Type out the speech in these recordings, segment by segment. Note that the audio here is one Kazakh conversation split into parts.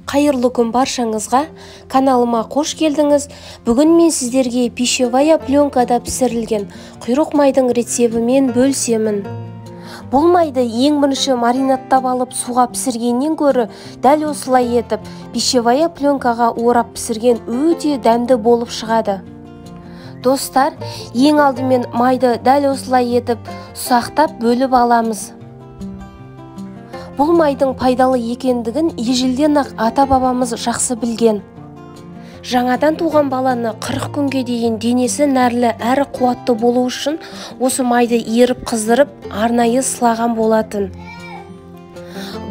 Қайырлы күн баршаңызға, каналыма қош келдіңіз. Бүгін мен сіздерге пищевая пленкада пісірілген құйрық майдың рецебімен бөлісемін. Бұл майды ең бірінші маринадтап алып суға пісіргеннен гөрі дәл осылай етіп пищевая пленкаға орап пісірген өте дәмді болып шығады. Достар, ең алдымен майды дәл осылай етіп ұсақтап бөліп аламыз. Бұл майдың пайдалы екендігін ежелден-ақ ата-бабамыз жақсы білген. Жаңадан туған баланы 40 күнге дейін денесі нәрлі әрі қуатты болу үшін осы майды еріп қыздырып арнайы сылаған болатын.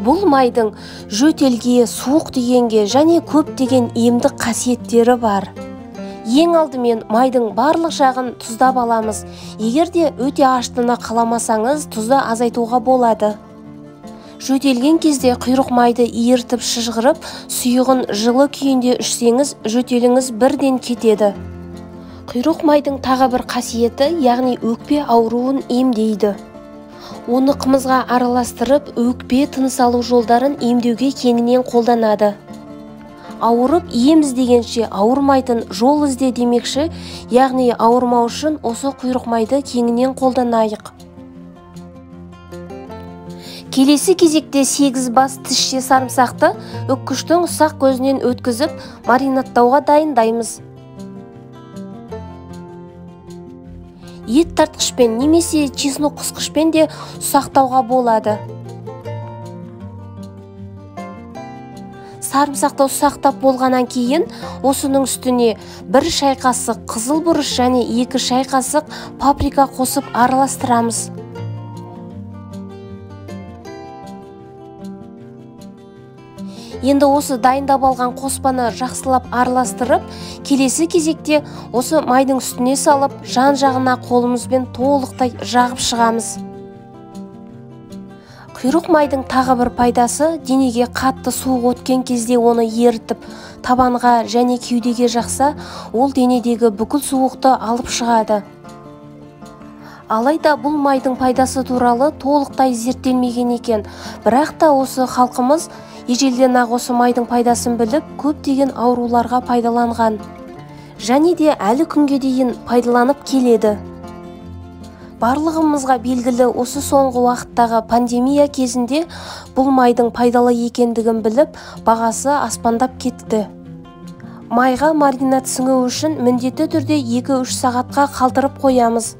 Бұл майдың жөтелге, суық дегенге және көптеген емдік қасиеттері бар. Ең алдымен майдың барлық жағын тұздап аламыз. Егер де өте аштыны қаламасаңыз, тұзды азайтуға болады. Жөтелген кезде құйрық майды ерітіп шыжғырып, сұйығын жылы күйінде ішсеңіз, жөтеліңіз бірден кетеді. Құйрық майдың тағы бір қасиеті, яғни өкпе ауруын емдейді. Оны қымызға араластырып, өкпе тыныс алу жолдарын емдеуге кеңінен қолданады. Ауырып ем іздегенше ауырмайтын жол ізде демекші, яғни ауырмау үшін осы құйрық майды кеңінен қолданайық. Келесі кезекте 8 бас тісше сарымсақты үккіштің ұсақ көзінен өткізіп, маринадтауға дайындаймыз. Ет тартқышпен немесе чеснок қысқышпен де ұсақтауға болады. Сарымсақты ұсақтап болғаннан кейін осының үстіне 1 шай қасық қызыл бұрыш және 2 шай қасық паприка қосып араластырамыз. Енді осы дайындап алған қоспаны жақсылап араластырып, келесі кезекте осы майдың үстіне салып, жан-жағына қолымызбен толықтай жағып шығамыз. Құйрық майдың тағы бір пайдасы, денеге қатты суық өткен кезде оны ерітіп, табанға және кеудеге жақса, ол денедегі бүкіл суықты алып шығады. Алайда бұл майдың пайдасы туралы толықтай зерттелмеген екен. Бірақ та осы халқымыз ежелден-ақ осы майдың пайдасын біліп, көптеген ауруларға пайдаланған. Және де әлі күнге дейін пайдаланып келеді. Барлығымызға белгілі осы соңғы уақыттағы пандемия кезінде бұл майдың пайдалы екендігін біліп, бағасы аспандап кетті. Майға маринад сіңу үшін міндетті түрде 2-3 сағатқа қалдырып қоямыз.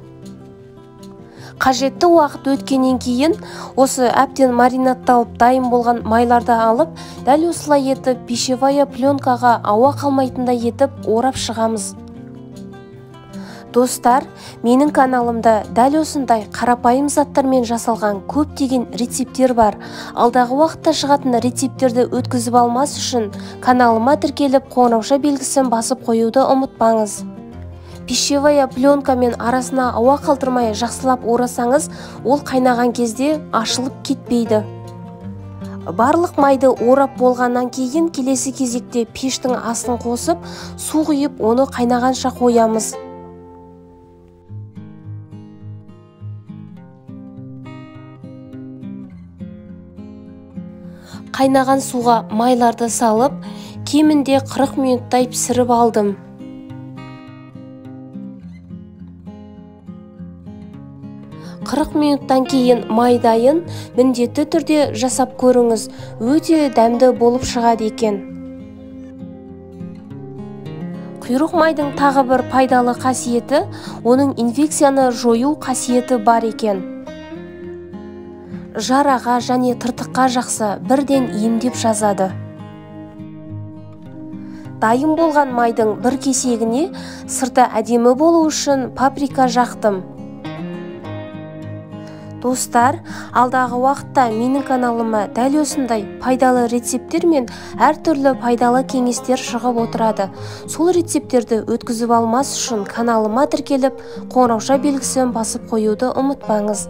Қажетті уақыт өткеннен кейін осы әбден маринадталып дайын болған майларды алып, дәл осылай етіп пищевая пленкаға ауа қалмайтындай етіп орап шығамыз. Достар, менің каналымда дәл осындай қарапайым заттармен жасалған көптеген рецепттер бар. Алдағы уақытта шығатын рецепттерді өткізіп алмас үшін каналыма тіркеліп, қоңырауша белгісін басып қоюды ұмытпаңыз. Пищевая пленкамен арасына ауа қалдырмай жақсылап орасаңыз, ол қайнаған кезде ашылып кетпейді. Барлық майды орап болғаннан кейін келесі кезекте пештің астын қосып, су құйып, оны қайнағанша қоямыз. Қайнаған суға майларды салып, кемінде 40 минуттай пісіріп алдым. 40 минуттан кейін май дайын, міндетті түрде жасап көріңіз, өте дәмді болып шығады екен. Құйрық майдың тағы бір пайдалы қасиеті, оның инфекцияны жою қасиеті бар екен. Жараға және тыртыққа жақсы, бірден емдеп жазады. Дайын болған майдың бір кесегіне сырты әдемі болу үшін паприка жақтым. Достар, алдағы уақытта менің каналыма дәл осындай пайдалы рецепттер мен әртүрлі пайдалы кеңестер шығып отырады. Сол рецепттерді өткізіп алмас үшін каналыма тіркеліп, қоңырауша белгісін басып қоюды ұмытпаңыз.